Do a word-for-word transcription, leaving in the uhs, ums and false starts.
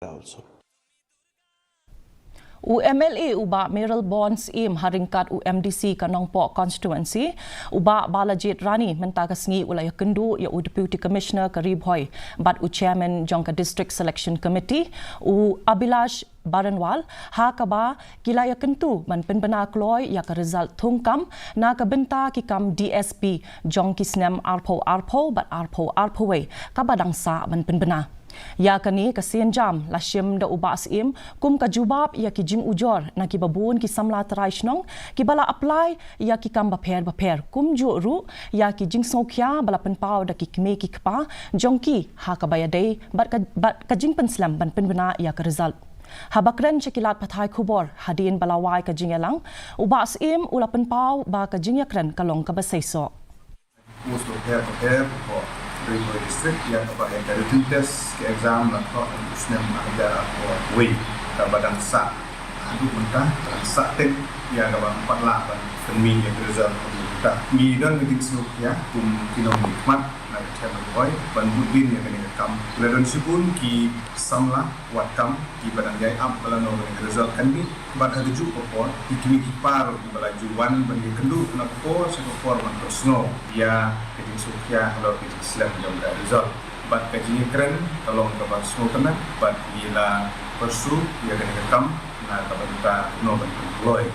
U M L A u Bah Mayralborn Syiem ha ryngkat u M D C ka Nongpoh Constituency, u Bah Balajied Rani, mynta ka sngi u la ïakynduh ïa u Deputy Commissioner ka Ri Bhoi bad u Chairman jong ka District Selection Committee, u Abhilash Baranwal, ha kaba ki la ïakynduh ban pynbna kloi ïa ka result thungkam na ka bynta ki kam D S P jong ki snem arphew arphew bad arphew arphew wei kaba dang sah ban pynbna. Ïa kane ka sienjam la shim da u Bah Syiem kum ka jubab ïa ki jingujor na kiba bun ki samla trai shnong kiba la apply ïa ki kam bapher bapher, kumjuh ruh ïa ki jingsngewkhia ba la pynpaw da ki kmie ki kpa jong ki ha kaba ïadei bad ka, bad ka jingpynslem ban pynbna ïa ka result. Haba kren sha ki lad pathai khubor hadien ba la wai ka jingïalang, u Bah Syiem u la pynpaw ba ka jingïakren ka long kaba seisoh. Post bapher bapher ha Ri Bhoi District ïa kaba ïa ka written test ka exam la thoh ha u snem ar hajar arphew wei kaba dang sah. Haduh mynta ka dang sah teng ïa kaba ym pat lah ban pynmih ïa ka result haduh mynta. Ngi don ka jingsngewkhia kum ki nongmihkhmat na ka Chairman Bhoi ban bud dien ïa kane ka kam. La don shibun ki samla wad kam kiba dang ïai ap ba lano kane ka result kan mih. Bad ha kajuh ka por ki kmie ki kpa ruh kiba la ju wan ban ïakynduh na ka por sha ka por ban pynsngew ïa ka jingsngewkhia halor ka jingslem jong ka result. Bad ka jingïakren ka long kaba sngewtynnat bad ngi la pursue ïa kane ka kam na ka bynta no ban pynkloi.